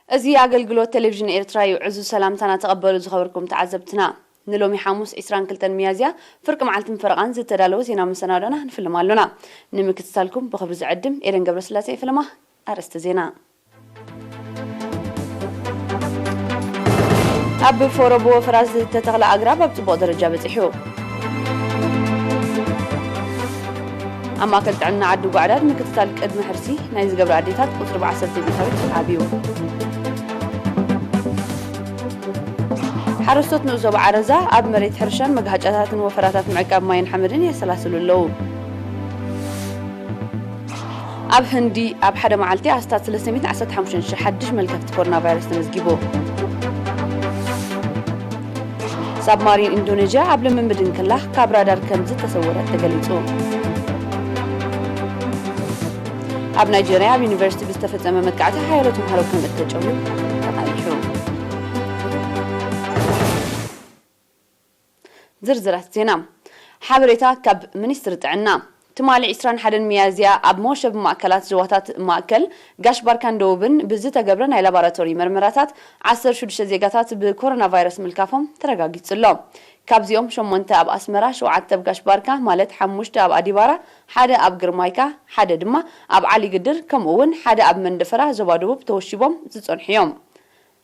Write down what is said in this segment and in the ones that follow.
እዚ ኣገልግሎት ቴሌቪዥን ኤርትራ እዩ። ዕዙዝ ሰላምታና ተቐበሉ ዝኸበርኩም ተዓዘብትና። ንሎሚ ሓሙስ ዕስራን ክልተን ሚያዝያ ፍርቂ መዓልትን ፈረቓን ዝተዳለወ ዜና መሰናዶና ንፍልም ኣሎና። ንምክትታልኩም ብኽብሪ ዝዕድም ኤደን ገብረስላሴ ፍልማ። ኣርእስተ ዜና። ኣብ ፎሮ ብወፈራ ዝተተኽለ ኣግራብ ኣብ ጽቡቕ ደረጃ በጺሑ። ኣብ ማእከል ጥዕና ዓዲ ጓዕዳድ ምክትታል ቅድሚ ሕርሲ ናይ ዝገብራ ኣዴታት ቁጽሪ ብ ዓሰርተ ሚእታዊት ዓብዩ። ሓረስቶት ንኡስ ዞባ ዓረዛ ኣብ መሬት ሕርሻን መጋሃጫታትን ወፈራታት ምዕቃብ ማይን ሓመድን የሰላስሉ ኣለዉ። ኣብ ህንዲ ኣብ ሓደ መዓልቲ ኣስታት ሰለስተ ሚእትን ዓሰርተ ሓሙሽተን ሽሕ ሓድሽ መልከፍቲ ኮሮና ቫይረስ ተመዝጊቡ። ሳብማሪን ኢንዶኔዥያ ኣብ ልምምድ እንከላ ካብ ራዳር ከም ዝተሰወረት ተገሊጹ። ኣብ ናይጀርያ ኣብ ዩኒቨርሲቲ ብዝተፈጸመ መጥቃዕቲ ሓያሎ ተምሃሮ ከም እተጨውዩ ተቓሊሑ። ዝርዝራት ዜና። ሓበሬታ ካብ ሚኒስትሪ ጥዕና። ትማሊ ዕስራን ሓደን ሚያዝያ ኣብ መወሸቢ ማእከላት ዞባታት ማእከል፣ ጋሽ ባርካን ደቡብን ብዝተገብረ ናይ ላቦራቶሪ መርመራታት ዓሰርተ ሽዱሽተ ዜጋታት ብኮሮና ቫይረስ ምልካፎም ተረጋጊጹ ኣሎ። ካብዚኦም ሸሞንተ ኣብ ኣስመራ፣ ሸውዓተ ኣብ ጋሽ ባርካ፣ ማለት ሓሙሽተ ኣብ ኣዲባራ፣ ሓደ ኣብ ግርማይካ፣ ሓደ ድማ ኣብ ዓሊ ግድር፣ ከምኡ እውን ሓደ ኣብ መንደፈራ ዞባ ደቡብ ተወሺቦም ዝጸንሑ እዮም።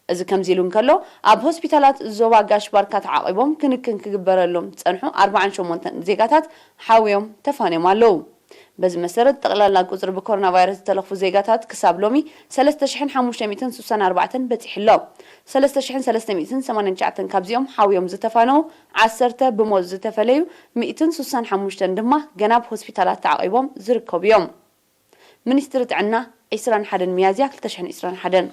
እዚ ከምዚ ኢሉ እንከሎ፣ ኣብ ሆስፒታላት ዞባ ጋሽ ባርካ ተዓቒቦም ክንክን ክግበረሎም ዝጸንሑ ኣርባዓን ሸሞንተን ዜጋታት ሓውዮም ተፋንዮም ኣለዉ። በዚ መሰረት፣ ጠቕላላ ቁጽሪ ብኮሮና ቫይረስ ዝተለኽፉ ዜጋታት ክሳብ ሎሚ ሰለስተ ሽሕን ሓሙሽተ ሚእትን ስሳን ኣርባዕተን በጺሑ ኣሎ። ሰለስተ ሽሕን ሰለስተ ሚእትን ሰማንያን ትሽዓተን ካብዚኦም ሓውዮም ዝተፋነዉ፣ ዓሰርተ ብሞት ዝተፈለዩ፣ ሚእትን ስሳን ሓሙሽተን ድማ ገና ኣብ ሆስፒታላት ተዓቒቦም ዝርከቡ እዮም። ሚኒስትሪ ጥዕና፣ ዕስራን ሓደን ሚያዝያ ክልተ ሽሕን ዕስራን ሓደን።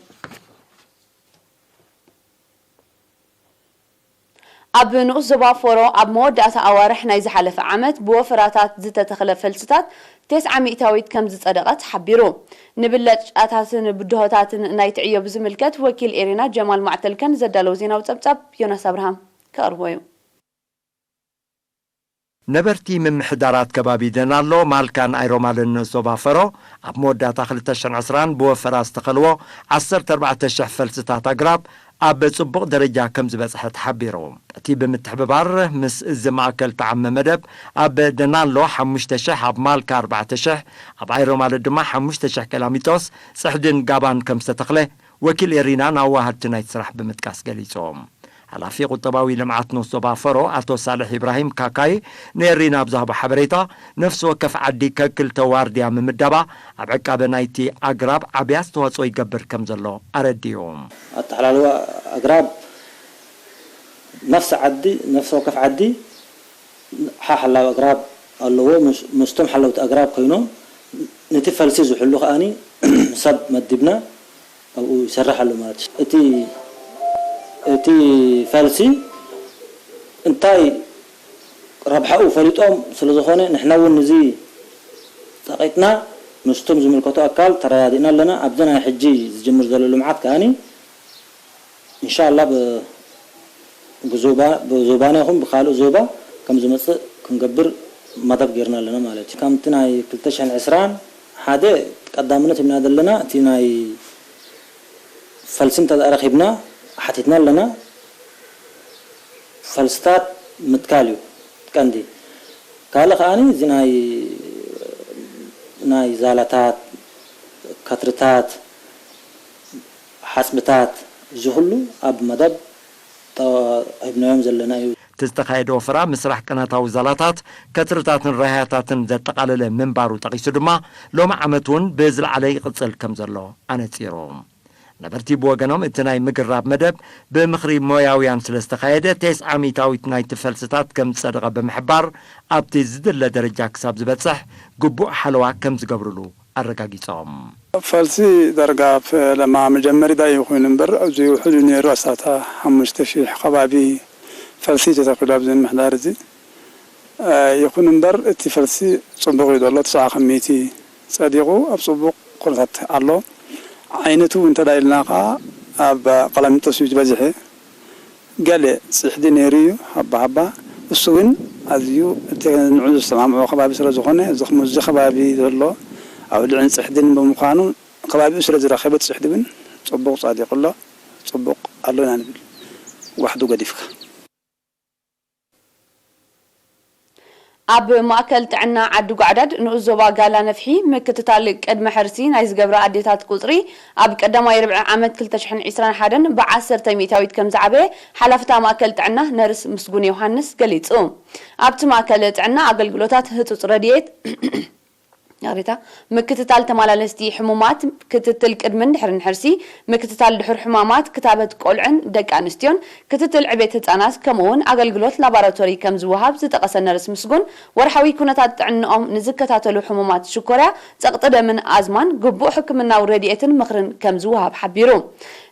ኣብ ንኡስ ዞባ ፎሮ ኣብ መወዳእታ ኣዋርሕ ናይ ዝሓለፈ ዓመት ብወፈራታት ዝተተኽለ ፈልስታት ተስዓ ሚእታዊት ከም ዝጸደቐ ተሓቢሩ። ንብለጫታትን ብድሆታትን ናይቲ ዕዮ ብዝምልከት ወኪል ኤሪና ጀማል ማዕተልከን ዘዳለዎ ዜናዊ ጸብጻብ ዮናስ ኣብርሃም ከቕርቦ እዩ። ነበርቲ ምምሕዳራት ከባቢ ደናሎ፣ ማልካን ኣይሮማልን ዞባ ፈሮ፣ ኣብ መወዳእታ ክልተ ሽሕን ዕስራን ብወፈራ ዝተኸልዎ ዓሰርተ ኣርባዕተ ሽሕ ፈልስታት ኣግራብ ኣብ ጽቡቕ ደረጃ ከም ዝበጽሐ ተሓቢሩ። እቲ ብምትሕብባር ምስ እዚ ማእከል ተዓመ መደብ፣ ኣብ ደናሎ ሓሙሽተ ሽሕ፣ ኣብ ማልካ ኣርባዕተ ሽሕ፣ ኣብ ኣይሮማለ ድማ ሓሙሽተ ሽሕ ቀላሚጦስ፣ ጽሕድን ጋባን ከም ዝተተኽለ ወኪል ኤሪና ንኣዋሃድቲ ናይቲ ስራሕ ብምጥቃስ ገሊጾም። ሓላፊ ቁጠባዊ ልምዓት ንኡስ ዞባ ፈሮ ኣቶ ሳልሕ ኢብራሂም ካካይ ንኤሪና ኣብ ዝሃቦ ሓበሬታ፣ ነፍሲ ወከፍ ዓዲ ከክልተ ዋርድያ ምምዳባ ኣብ ዕቃበ ናይቲ ኣግራብ ዓቢ ኣስተዋጽኦ ይገብር ከም ዘሎ ኣረዲኡ። ኣተሓላልዋ ኣግራብ ነፍሲ ዓዲ፣ ነፍሲ ወከፍ ዓዲ ሓሓላዊ ኣግራብ ኣለዎ። ምስ-፣ ምስቶም ሓለውቲ ኣግራብ ኮይኖም ነቲ ፈልሲ ዝሕሉ ከኣኒ ሰብ መዲብና ኣብኡ ይሰርሕ ኣሎ ማለት እዩ። እቲ፣ እቲ ፈልሲ እንታይ ረብሓኡ ፈሊጦም ስለ ዝኾነ ንሕና እውን ንዚ ጸቒጥና ምስቶም ዝምልከቶ ኣካል ተረዳዲእና ኣለና። ኣብዚ ናይ ሕጂ ዝጅምር ዘሎ ልምዓት ከኣኒ ኢንሻላህ ብ-፣ ብዞባ-፣ ብዞባና ይኹን ብካልእ ዞባ ከም ዝመጽእ ክንገብር መደብ ጌርና ኣለና ማለት እዩ። ከምቲ ናይ ክልተ ሽሕን ዕስራን ሓደ ቀዳምነት ሂብና ዘለና እቲ ናይ ፈልሲ እንተ ደኣ ረኺብና ሓቲትና ኣለና። ፈልስታት ምትካል እዩ ቀንዲ። ካልእ ከኣኒ እዚ ናይ፣ ናይ ዛላታት፣ ከትርታት፣ ሓጽብታት፣ እዚ ኩሉ ኣብ መደብ ሂብናዮም ዘለና እዩ። እቲ ዝተኻየደ ወፈራ ምስራሕ ቅናታዊ ዛላታት፣ ከትርታትን ራህያታትን ዘጠቓለለ ምንባሩ ጠቒሱ ድማ፣ ሎሚ ዓመት እውን ብዝለዓለ ይቕጽል ከም ዘሎ ኣነጺሩ። ነበርቲ ብወገኖም፣ እቲ ናይ ምግራብ መደብ ብምኽሪ ሞያውያን ስለ ዝተኻየደ፣ ተስዓ ሚእታዊት ናይቲ ፈልስታት ከም ዝጸደቐ ብምሕባር፣ ኣብቲ ዝድለ ደረጃ ክሳብ ዝበጽሕ ግቡእ ሓለዋ ከም ዝገብርሉ ኣረጋጊጾም። ፈልሲ ዳርጋ ፈለማ መጀመሪ ዳይ ይኹን እምበር፣ ኣብዚ ውሕዱ ነይሩ ኣስታት ሓሙሽተ ሽሕ ከባቢ ፈልሲ ተተኺሉ ኣብዚ ምምሕዳር እዚ። እ፣ ይኹን እምበር፣ እቲ ፈልሲ ጽቡቕ እዩ ዘሎ፣ ተስዓ ከም ሚእቲ ጸዲቑ ኣብ ጽቡቕ ኩነታት ኣሎ። ዓይነቱ እንተ ደኣ ኢልና ከኣ ኣብ ቀላሚጦስ እዩ ዝበዝሐ። ገለ ጽሕዲ ነይሩ እዩ፣ ሃባ ሃባ። እሱ ግን ኣዝዩ እቲ ንዑ ዘሰማምዖ ከባቢ ስለ ዝኾነ፣ እዚ ከም እዚ ከባቢ ዘሎ ኣውልዕን ጽሕድን ብምዃኑ፣ ከባቢኡ ስለ ዝረኸበ እቲ ጽሕዲ እውን ጽቡቕ ጻዲቑ ኣሎ፣ ጽቡቕ ኣሎ ኢና ንብል። ዋሕዱ ገዲፍካ። ኣብ ማእከል ጥዕና ዓዲ ጓዕዳድ ንኡስ ዞባ ጋላ ነፍሒ ምክትታል ቅድመ ሕርሲ ናይ ዝገብራ ኣዴታት ቁጽሪ ኣብ ቀዳማይ ርብዒ ዓመት ክልተ ሽሕን ዕስራን ሓደን ብዓሰርተ ሚእታዊት ከም ዝዓበየ ሓላፍታ ማእከል ጥዕና ነርስ ምስጉን ዮሃንስ ገሊጹ። ኣብቲ ማእከል ጥዕና ኣገልግሎታት ህጹጽ ረድኤት፣ ይቕሬታ፣ ምክትታል ተመላለስቲ ሕሙማት፣ ክትትል ቅድምን ድሕርን ሕርሲ፣ ምክትታል ድሑር ሕማማት፣ ክታበት ቆልዑን ደቂ ኣንስትዮን፣ ክትትል ዕቤት ህጻናት፣ ከምኡ እውን ኣገልግሎት ላቦራቶሪ ከም ዝወሃብ ዝጠቐሰ ነርስ ምስጉን፣ ወርሓዊ ኩነታት ጥዕንኦም ንዝከታተሉ ሕሙማት ሽኮርያ፣ ጸቕጢ ደምን ኣዝማን ግቡእ ሕክምናዊ ረድኤትን ምኽርን ከም ዝወሃብ ሓቢሩ።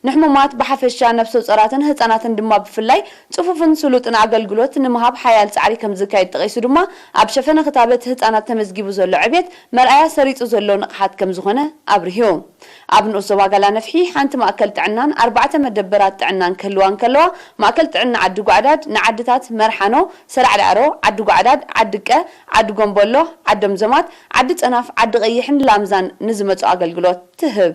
ንሕሙማት ብሓፈሻ፣ ነፍሰ ጾራትን ህጻናትን ድማ ብፍላይ፣ ጽፉፍን ስሉጥን ኣገልግሎት ንምሃብ ሓያል ጻዕሪ ከም ዝካየድ ጠቒሱ ድማ፣ ኣብ ሸፈነ ክታበት ህጻናት ተመዝጊቡ ዘሎ ዕቤት መርኣያ ሰሪጹ ዘሎ ንቕሓት ከም ዝኾነ ኣብርሂ። ኣብ ንኡስ ዞባ ጋላ ነፍሒ ሓንቲ ማእከል ጥዕናን ኣርባዕተ መደበራት ጥዕናን ክህልዋ እንከለዋ፣ ማእከል ጥዕና ዓዲ ጓዕዳድ ንዓድታት መርሓኖ፣ ሰላዕዳዕሮ፣ ዓዲ ጓዕዳድ፣ ዓዲ ቀ፣ ዓዲ ጎምቦሎ፣ ዓዶም ዘማት፣ ዓዲ ጸናፍ፣ ዓዲ ቀይሕን ላምዛን ንዝመጹ ኣገልግሎት ትህብ።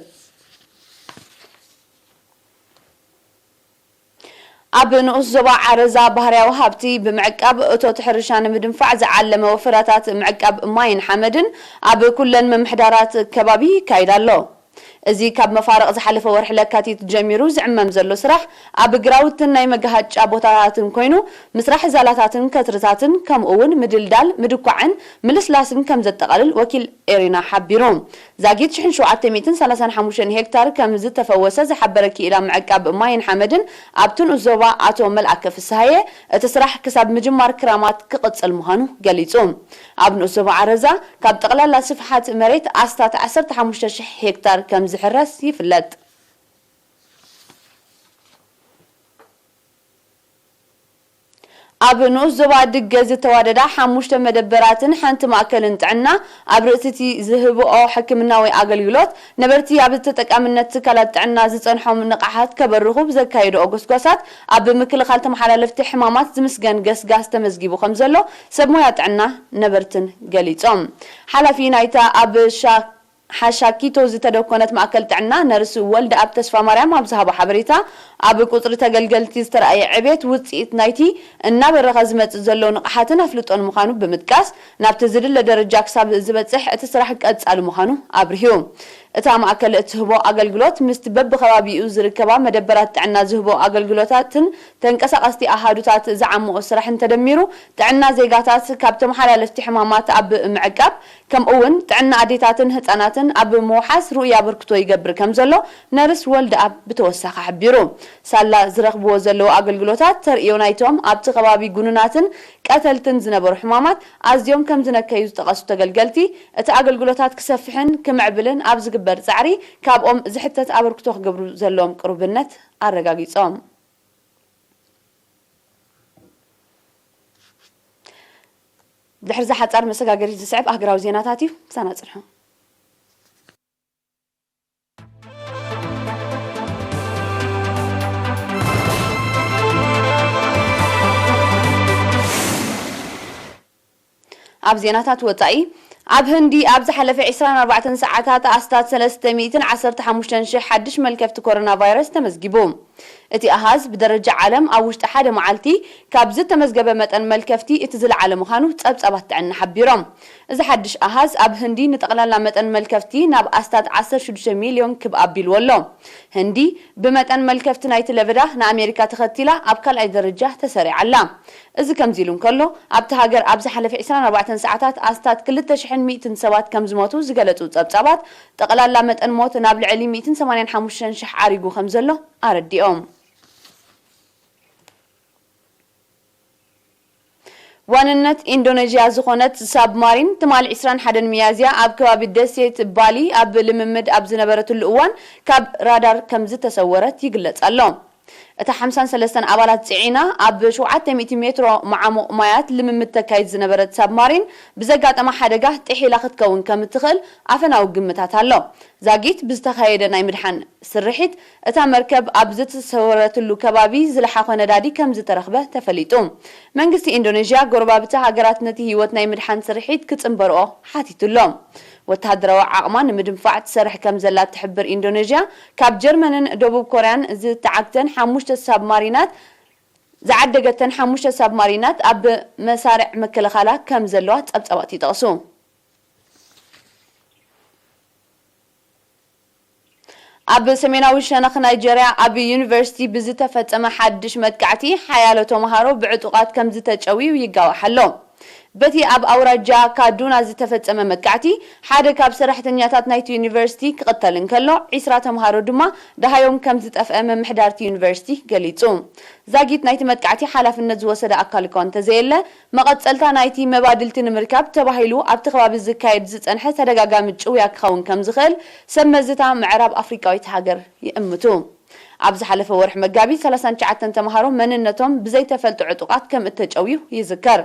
ኣብ ንኡስ ዞባ ዓረዛ ባህርያዊ ሃብቲ ብምዕቃብ እቶት ሕርሻ ንምድንፋዕ ዝዓለመ ወፈራታት ምዕቃብ ማይን ሓመድን ኣብ ኩለን ምምሕዳራት ከባቢ ይካየድ ኣሎ። እዚ ካብ መፋርቕ ዝሓለፈ ወርሒ ለካቲት ጀሚሩ ዝዕመም ዘሎ ስራሕ ኣብ ግራውትን ናይ መጋሃጫ ቦታታትን ኮይኑ፣ ምስራሕ ዛላታትን ከትርታትን ከምኡ እውን ምድልዳል፣ ምድኳዕን ምልስላስን ከም ዘጠቓልል ወኪል ኤሪና ሓቢሩ። ዛጊት ሽሕን ሸውዓተ ሚእትን ሰላሳን ሓሙሽተን ሄክታር ከም ዝተፈወሰ ዝሓበረ ክኢላ ምዕቃብ ማይን ሓመድን ኣብቲ ንኡስ ዞባ ኣቶ መልኣከ ፍስሃየ፣ እቲ ስራሕ ክሳብ ምጅማር ክራማት ክቕጽል ምዃኑ ገሊጹ። ኣብ ንኡስ ዞባ ዓረዛ ካብ ጠቕላላ ስፍሓት መሬት ኣስታት ዓሰርተ ሓሙሽተ ሽሕ ሄክታር ከም ዝሕረስ ይፍለጥ። ኣብ ንኡስ ዞባ ድገ ዝተዋደዳ ሓሙሽተ መደበራትን ሓንቲ ማእከልን ጥዕና ኣብ ርእሲ እቲ ዝህብኦ ሕክምናዊ ኣገልግሎት ነበርቲ ኣብ ተጠቃምነት ትካላት ጥዕና ዝጸንሖም ንቕሓት ከበርኹ ብዘካየድኦ ጎስጓሳት ኣብ ምክልኻል ተመሓላለፍቲ ሕማማት ዝምስገን ገስጋስ ተመዝጊቡ ከም ዘሎ ሰብ ሞያ ጥዕና ነበርትን ገሊጾም። ሓላፊ ናይታ ኣብ ሻ ሓሻኪቶ ዝተደኮነት ማእከል ጥዕና ነርስ ወልደኣብ ተስፋማርያም ኣብ ዝሃቦ ሓበሬታ፣ ኣብ ቁጽሪ ተገልገልቲ ዝተራእየ ዕቤት ውጽኢት ናይቲ እናበረኸ ዝመጽእ ዘሎ ንቕሓትን ኣፍልጦን ምዃኑ ብምጥቃስ፣ ናብቲ ዝድለ ደረጃ ክሳብ ዝበጽሕ እቲ ስራሕ ቀጻሊ ምዃኑ ኣብርሂ። እታ ማእከል እትህቦ ኣገልግሎት ምስቲ በብኸባቢኡ ዝርከባ መደበራት ጥዕና ዝህቦ ኣገልግሎታትን ተንቀሳቐስቲ ኣሃዱታት ዝዓመኦ ስራሕን ተደሚሩ፣ ጥዕና ዜጋታት ካብ ተመሓላለፍቲ ሕማማት ኣብ ምዕቃብ፣ ከምኡ እውን ጥዕና ኣዴታትን ህጻናትን ኣብ ምውሓስ ርኡይ ኣበርክቶ ይገብር ከም ዘሎ ነርስ ወልደኣብ ብተወሳኺ ሓቢሩ። ሳላ ዝረኽብዎ ዘለዉ ኣገልግሎታት ተርእዮ ናይቶም ኣብቲ ከባቢ ጉኑናትን ቀተልትን ዝነበሩ ሕማማት ኣዝዮም ከም ዝነከዩ ዝጠቐሱ ተገልገልቲ፣ እቲ ኣገልግሎታት ክሰፍሕን ክምዕብልን ኣብ ዝግበር ጻዕሪ ካብኦም ዝሕተት ኣበርክቶ ክገብሩ ዘለዎም ቅሩብነት ኣረጋጊጾም። ድሕሪ እዚ ሓጻር መሰጋገሪት ዝስዕብ ኣህጉራዊ ዜናታት እዩ። ምሳና ጽንሑ። ኣብ ዜናታት ወጻኢ፣ ኣብ ህንዲ ኣብ ዝሓለፈ ዕስራን ኣርባዕተን ሰዓታት ኣስታት ሰለስተ ሚእትን ዓሰርተ ሓሙሽተን ሽሕ ሓድሽ መልከፍቲ ኮሮና ቫይረስ ተመዝጊቡ። እቲ ኣሃዝ ብደረጃ ዓለም ኣብ ውሽጢ ሓደ መዓልቲ ካብ ዝተመዝገበ መጠን መልከፍቲ እቲ ዝለዓለ ምዃኑ ጸብጻባት ጥዕና ሓቢሮም። እዚ ሓድሽ ኣሃዝ ኣብ ህንዲ ንጠቕላላ መጠን መልከፍቲ ናብ ኣስታት ዓሰርተ ሽዱሽተ ሚልዮን ክብ ኣቢልዎ ኣሎ። ህንዲ ብመጠን መልከፍቲ ናይቲ ለበዳ ንኣሜሪካ ተኸቲላ ኣብ ካልኣይ ደረጃ ተሰሪዓ ኣላ። እዚ ከምዚ ኢሉ እንከሎ፣ ኣብቲ ሃገር ኣብ ዝሓለፈ ዕስራን ኣርባዕተን ሰዓታት ኣስታት ክልተ ሽሕን ሚእትን ሰባት ከም ዝሞቱ ዝገለጹ ጸብጻባት፣ ጠቕላላ መጠን ሞት ናብ ልዕሊ ሚእትን ሰማንያን ሓሙሽተን ሽሕ ዓሪጉ ከም ዘሎ ኣረዲኦም። ዋንነት ኢንዶኔዥያ ዝኾነት ሳብማሪን ትማሊ ዕስራን ሓደን ሚያዝያ ኣብ ከባቢ ደሴት ባሊ ኣብ ልምምድ ኣብ ዝነበረትሉ እዋን ካብ ራዳር ከም ዝተሰወረት ይግለጽ ኣሎ። እታ ሓምሳን ሰለስተን ኣባላት ጽዒና ኣብ ሸውዓተ ሚእቲ ሜትሮ መዓሙቕ ማያት ልምምድ ተካይድ ዝነበረት ሳብማሪን ብዘጋጠማ ሓደጋ ጥሒላ ክትከውን ከም እትኽእል ኣፈናዊ ግምታት ኣሎ። ዛጊት ብዝተኻየደ ናይ ምድሓን ስርሒት፣ እታ መርከብ ኣብ ዝተሰወረትሉ ከባቢ ዝለሓኾ ነዳዲ ከም ዝተረኽበ ተፈሊጡ። መንግስቲ ኢንዶኔዥያ፣ ጎረባብቲ ሃገራት ነቲ ህይወት ናይ ምድሓን ስርሒት ክጽንበርኦ ሓቲቱ ኣሎ። ወተሃደራዊ ዓቕማ ንምድንፋዕ ትሰርሕ ከም ዘላ እትሕብር ኢንዶኔዥያ፣ ካብ ጀርመንን ደቡብ ኮርያን ዝተዓግተን ሓሙሽተ ሳብማሪናት ዝዓደገተን ሓሙሽተ ሳብማሪናት ኣብ መሳርዕ ምክልኻላ ከም ዘለዋ ጸብጻባት ይጠቕሱ። ኣብ ሰሜናዊ ሸነኽ ናይጀርያ ኣብ ዩኒቨርሲቲ ብዝተፈጸመ ሓድሽ መጥቃዕቲ ሓያሎ ተምሃሮ ብዕጡቓት ከም ዝተጨውዩ ይጋዋሕ ኣሎ። በቲ ኣብ ኣውራጃ ካዱና ዝተፈጸመ መጥቃዕቲ፣ ሓደ ካብ ሰራሕተኛታት ናይቲ ዩኒቨርሲቲ ክቕተል እንከሎ፣ ዒስራ ተምሃሮ ድማ ደሃዮም ከም ዝጠፍአ ምምሕዳርቲ ዩኒቨርሲቲ ገሊጹ። ዛጊት ናይቲ መጥቃዕቲ ሓላፍነት ዝወሰደ ኣካል እኳ እንተዘየለ፣ መቐጸልታ ናይቲ መባድልቲ ንምርካብ ተባሂሉ ኣብቲ ከባቢ ዝካየድ ዝጸንሐ ተደጋጋሚ ጭውያ ክኸውን ከም ዝኽእል ሰብ መዝታ ምዕራብ ኣፍሪቃዊት ሃገር ይእምቱ። ኣብ ዝሓለፈ ወርሒ መጋቢት፣ ሰላሳን ትሽዓተን ተምሃሮ መንነቶም ብዘይተፈልጡ ዕጡቓት ከም እተጨውዩ ይዝከር።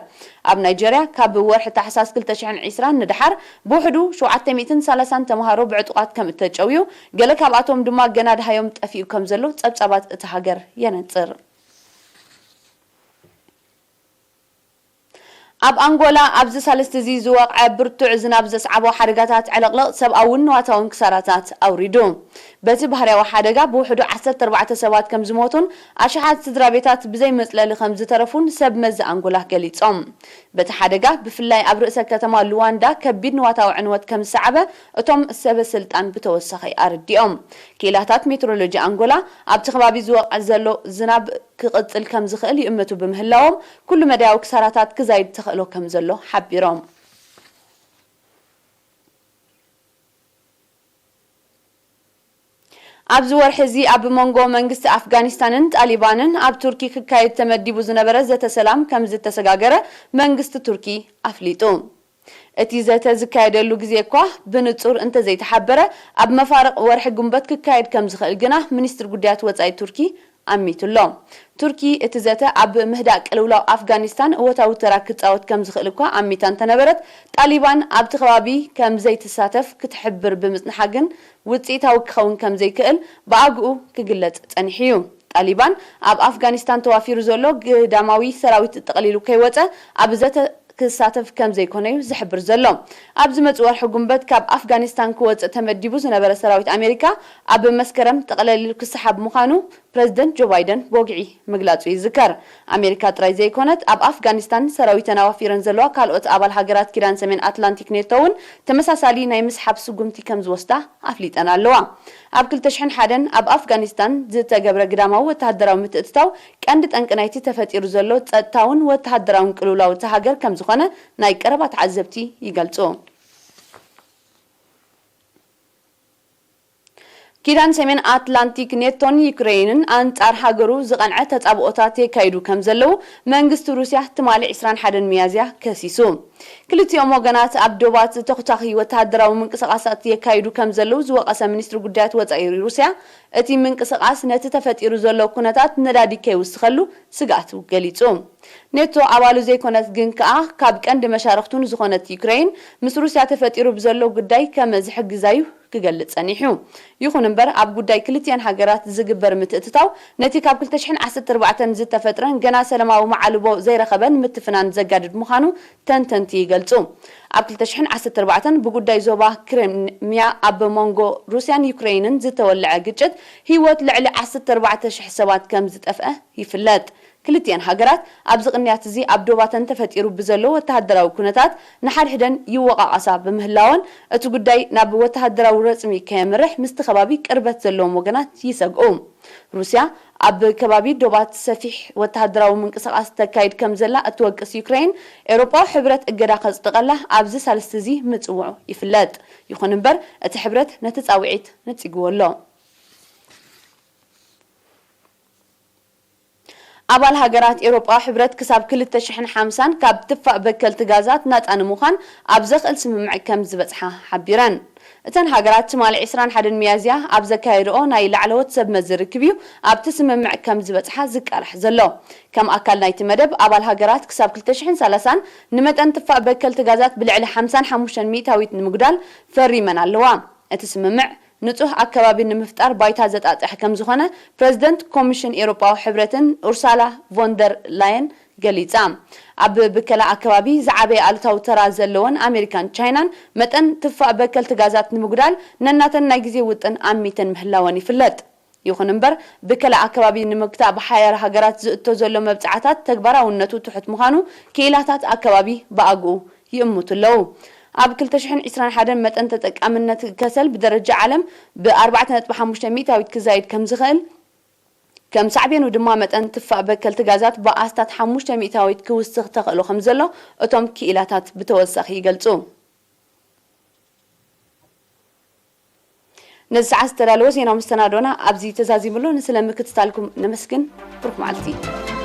ኣብ ናይጀርያ፣ ካብ ወርሒ ታሕሳስ ክልተ ሽሕን ዕስራን ንደሓር፣ ብውሕዱ ሸውዓተ ሚእትን ሰላሳን ተምሃሮ ብዕጡቓት ከም እተጨውዩ፣ ገለ ካብኣቶም ድማ ገና ደሃዮም ጠፊኡ ከም ዘሎ ጸብጻባት እታ ሃገር የነጽር። ኣብ ኣንጎላ ኣብዚ ሳልስቲ እዚ ዝወቕዐ ብርቱዕ ዝናብ ዘስዓቦ ሓደጋታት ዕልቕልቕ ሰብኣውን ንዋታውን ክሳራታት ኣውሪዱ። በቲ ባህርያዊ ሓደጋ ብውሕዱ ዓሰርተ ኣርባዕተ ሰባት ከም ዝሞቱን ኣሽሓት ስድራ ቤታት ብዘይ መጽለሊ ከም ዝተረፉን ሰብ መዚ ኣንጎላ ገሊጾም። በቲ ሓደጋ ብፍላይ ኣብ ርእሰ ከተማ ሉዋንዳ ከቢድ ንዋታዊ ዕንወት ከም ዝሰዓበ እቶም ሰበ ስልጣን ብተወሳኺ ኣረዲኦም። ክኢላታት ሜትሮሎጂ ኣንጎላ ኣብቲ ከባቢ ዝወቕዕ ዘሎ ዝናብ ክቕጽል ከም ዝኽእል ይእምቱ ብምህላዎም፣ ኩሉ መዳያዊ ክሳራታት ክዛይድ ተኽእሎ ከም ዘሎ ሓቢሮም። ኣብዚ ወርሒ እዚ ኣብ መንጎ መንግስቲ ኣፍጋኒስታንን ጣሊባንን ኣብ ቱርኪ ክካየድ ተመዲቡ ዝነበረ ዘተ ሰላም ከም ዝተሰጋገረ መንግስቲ ቱርኪ ኣፍሊጡ። እቲ ዘተ ዝካየደሉ ግዜ እኳ ብንጹር እንተዘይተሓበረ፣ ኣብ መፋርቕ ወርሒ ጉንበት ክካየድ ከም ዝኽእል ግና ሚኒስትሪ ጉዳያት ወጻኢ ቱርኪ ኣሚቱ ኣሎ። ቱርኪ እቲ ዘተ ኣብ ምህዳእ ቅልውላው ኣፍጋኒስታን እወታዊ ተራ ክጻወት ከም ዝኽእል እኳ ኣሚታ እንተነበረት፣ ጣሊባን ኣብቲ ከባቢ ከም ዘይትሳተፍ ክትሕብር ብምጽንሓ ግን ውጽኢታዊ ክኸውን ከም ዘይክእል ብኣግኡ ክግለጽ ጸኒሑ እዩ። ጣሊባን ኣብ ኣፍጋኒስታን ተዋፊሩ ዘሎ ግዳማዊ ሰራዊት ጠቕሊሉ ከይወጸ ኣብ ዘተ ክሳተፍ ከም ዘይኮነ እዩ ዝሕብር ዘሎ። ኣብ ዝመጽእ ወርሒ ጉንበት ካብ ኣፍጋኒስታን ክወጽእ ተመዲቡ ዝነበረ ሰራዊት ኣሜሪካ ኣብ መስከረም ጠቕለሊሉ ክሰሓብ ምዃኑ ፕረዚደንት ጆ ባይደን ብወግዒ ምግላጹ ይዝከር። ኣሜሪካ ጥራይ ዘይኮነት፣ ኣብ ኣፍጋኒስታን ሰራዊተን ኣዋፊረን ዘለዋ ካልኦት ኣባል ሃገራት ኪዳን ሰሜን ኣትላንቲክ ኔቶ እውን ተመሳሳሊ ናይ ምስሓብ ስጉምቲ ከም ዝወስዳ ኣፍሊጠን ኣለዋ። ኣብ ክልተ ሽሕን ሓደን ኣብ ኣፍጋኒስታን ዝተገብረ ግዳማዊ ወተሃደራዊ ምትእትታው ቀንዲ ጠንቂ ናይቲ ተፈጢሩ ዘሎ ጸጥታውን ወተሃደራውን ቅልውላው እታ ሃገር ከም ዝኾነ ናይ ቀረባ ተዓዘብቲ ይገልጹ። ኪዳን ሰሜን ኣትላንቲክ ኔቶን ዩክሬንን ኣንጻር ሃገሩ ዝቐንዐ ተጻብኦታት የካይዱ ከም ዘለዉ መንግስቲ ሩስያ ትማሊ ዕስራን ሓደን ሚያዝያ ከሲሱ። ክልቲኦም ወገናት ኣብ ዶባት ተኹታኺ ወተሃደራዊ ምንቅስቓሳት የካይዱ ከም ዘለዉ ዝወቐሰ ሚኒስትሪ ጉዳያት ወጻኢ ሩስያ፣ እቲ ምንቅስቓስ ነቲ ተፈጢሩ ዘሎ ኩነታት ነዳዲ ከይውስኸሉ ስግኣቱ ገሊጹ። ኔቶ ኣባሉ ዘይኮነት ግን ከኣ ካብ ቀንዲ መሻርኽቱ ንዝኾነት ዩክሬን፣ ምስ ሩስያ ተፈጢሩ ብዘሎ ጉዳይ ከም ዝሕግዛ'ዩ ክገልጽ ጸኒሑ። ይኹን እምበር፣ ኣብ ጉዳይ ክልቲኣን ሃገራት ዝግበር ምትእትታው፣ ነቲ ካብ ክልተ ሽሕን ዓሰርተ ኣርባዕተን ዝተፈጥረን ገና ሰላማዊ መዓልቦ ዘይረኸበን ምትፍናን ዘጋድድ ምዃኑ ተንተንቲ ይገልጹ። ኣብ ክልተ ሽሕን ዓሰርተ ኣርባዕተን ብጉዳይ ዞባ ክሪምያ ኣብ መንጎ ሩስያን ዩክሬንን ዝተወልዐ ግጭት፣ ህይወት ልዕሊ ዓሰርተ ኣርባዕተ ሽሕ ሰባት ከም ዝጠፍአ ይፍለጥ። ክልቲኣን ሃገራት ኣብዚ ቅንያት እዚ ኣብ ዶባተን ተፈጢሩ ብዘሎ ወተሃደራዊ ኩነታት ንሓድሕደን ይወቓቐሳ ብምህላወን፣ እቲ ጉዳይ ናብ ወተሃደራዊ ረጽሚ ከየምርሕ ምስቲ ከባቢ ቅርበት ዘለዎም ወገናት ይሰግኡ። ሩስያ ኣብ ከባቢ ዶባት ሰፊሕ ወተሃደራዊ ምንቅስቓስ ተካይድ ከም ዘላ እትወቅስ ዩክሬን፣ ኤውሮጳዊ ሕብረት እገዳ ከጽድቐላ ኣብዚ ሳልስቲ እዚ ምጽውዑ ይፍለጥ። ይኹን እምበር፣ እቲ ሕብረት ነቲ ጻውዒት ነጺግዎ ኣሎ። ኣባል ሃገራት ኤውሮጳ ሕብረት ክሳብ ክልተ ሽሕን ሓምሳን ካብ ትፋእ በከልቲ ጋዛት ናጻ ንምዃን ኣብ ዘኽእል ስምምዕ ከም ዝበጽሓ ሓቢረን። እተን ሃገራት ትማሊ ዕስራን ሓደን ሚያዝያ ኣብ ዘካየድኦ ናይ ላዕለዎት ሰብ መዚ ርክብ እዩ ኣብቲ ስምምዕ ከም ዝበጽሓ ዝቃላሕ ዘሎ። ከም ኣካል ናይቲ መደብ፣ ኣባል ሃገራት ክሳብ ክልተ ሽሕን ሰላሳን ንመጠን ትፋእ በከልቲ ጋዛት ብልዕሊ ሓምሳን ሓሙሽተን ሚእታዊት ንምጉዳል ፈሪመን ኣለዋ። እቲ ስምምዕ ንጹህ ኣከባቢ ንምፍጣር ባይታ ዘጣጥሕ ከም ዝኾነ ፕረዚደንት ኮሚሽን ኤውሮጳዊ ሕብረትን ኡርሳላ ቮንደር ላየን ገሊጻ። ኣብ ብከላ ኣከባቢ ዝዓበየ ኣሉታዊ ተራ ዘለወን ኣሜሪካን ቻይናን መጠን ትፋእ በከልቲ ጋዛት ንምጉዳል ነናተን ናይ ግዜ ውጥን ኣሚተን ምህላወን ይፍለጥ። ይኹን እምበር ብከላ ኣከባቢ ንምግታእ ብሓያሎ ሃገራት ዝእቶ ዘሎ መብጻዓታት ተግባራውነቱ ትሑት ምዃኑ ክኢላታት ኣከባቢ ብኣግኡ ይእምቱ ኣለዉ። ኣብ ክልተ ሽሕን ዕስራን ሓደን መጠን ተጠቃምነት ከሰል ብደረጃ ዓለም ብ ኣርባዕተ ነጥቢ ሓሙሽተ ሚእታዊት ክዛይድ ከም ዝኽእል ከም ሳዕቤኑ ድማ መጠን ትፋእ በከልቲ ጋዛት ብኣስታት ሓሙሽተ ሚእታዊት ክውስኽ ተኽእሎ ከም ዘሎ እቶም ክኢላታት ብተወሳኺ ይገልጹ። ነዚ ሰዓት ዝተዳለወ ዜናዊ መሰናዶና ኣብዚ ተዛዚሙ ኣሎ። ንስለ ምክትታልኩም ነመስግን። ብሩኽ መዓልቲ።